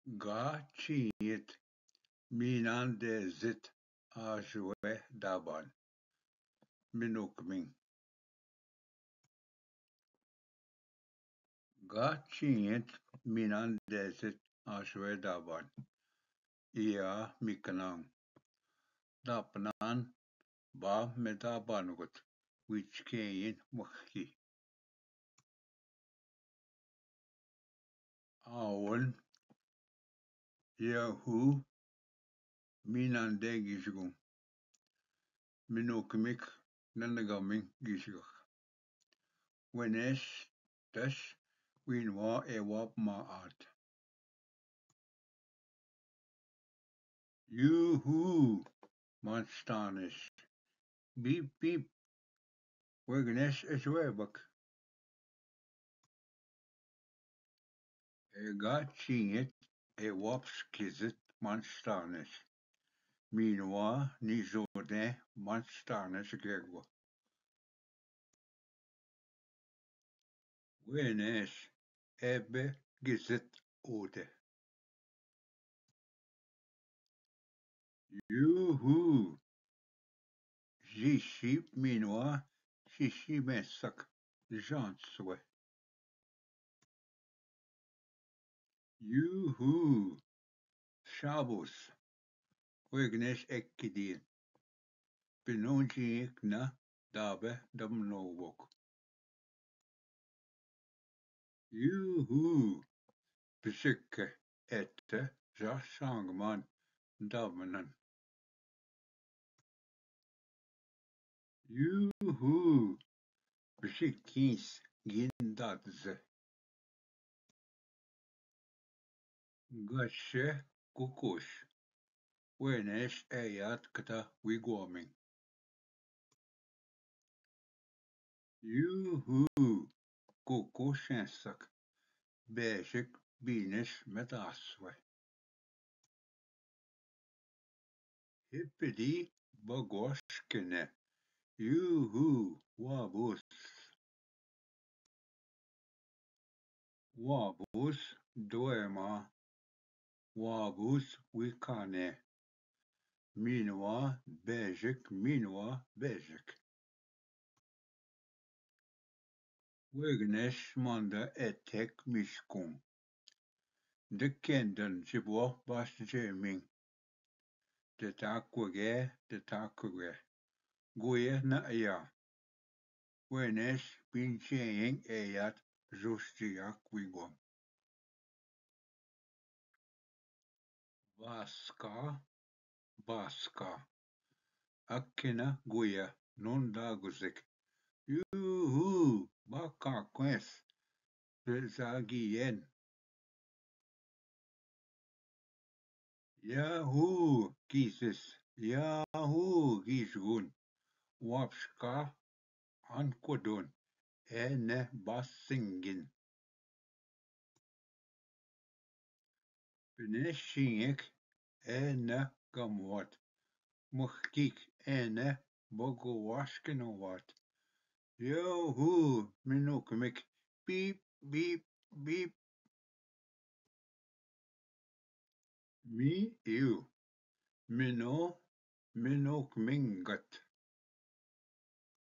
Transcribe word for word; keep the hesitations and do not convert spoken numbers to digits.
गा चींयत मीनान दे जित आशवे दाबान। मिनोकमिंग। गा चींयत मीनान दे जित आशवे दाबान। इया मिकनांग। दापनान बा में दाबानुगत विचकेयन मखकी। आवन यहू मीनांदे गिशगुं। मिनोकमिक ननगमिंग गिशगक। वेनेस दस वीनवा एवाप मा आत। यूहू मांस्टानेस। Beep beep. वेगनेस एसवेबक। एगा चींयत एवाप्स किजत मांस्टानेस। मीनवा निजोदे मांस्टानेस गेगो। वेनेस एबे गिजत ओदे। यूहू। जीशी मीनवा शिशी में सक जांच सुवे। यूहू। शाबोस। वेगनेस एक की दीन। पिनो जी एक ना दाबे दमनो वोक। यूहू। पिसिक एत जा सांगमान दामनन। यूहू। पिसिकीस गिन दादज। गशे कुकुश। वेनेस एयात कता विगोमिंग। यूहू। कुकुश एसक। बेसिक बीनेस में दासवे। हिपदी बगोश किने। यूहू। वाबुस। वाबुस दोएमा। वाबुस विकाने। मीनवा बेजक, मीनवा बेजक। वेगनेस मांदा एथेक मिसकुं। दकेंदन जिबो बास जेमिंग। दताकुगे, दताकुगे। गुये न अया। वेनेस पिंचे एंग एयात जोस जियाक विगोम। बासका, बासका। अक्किना गुया नोंदा गुजिक। यूहू, बाका क्वेस। जागियन। याहू, कीसिस। याहू, कीसगुन। वापसका, अनकोदोन। ए ने बासिंगिन। पिने शिंगेक ए न गमवात। मुखकीक ए न बगवास किनोवात। योहू मिनुक मिक बीप बीप बीप। मी यू मिनो मिनुक मिंगत।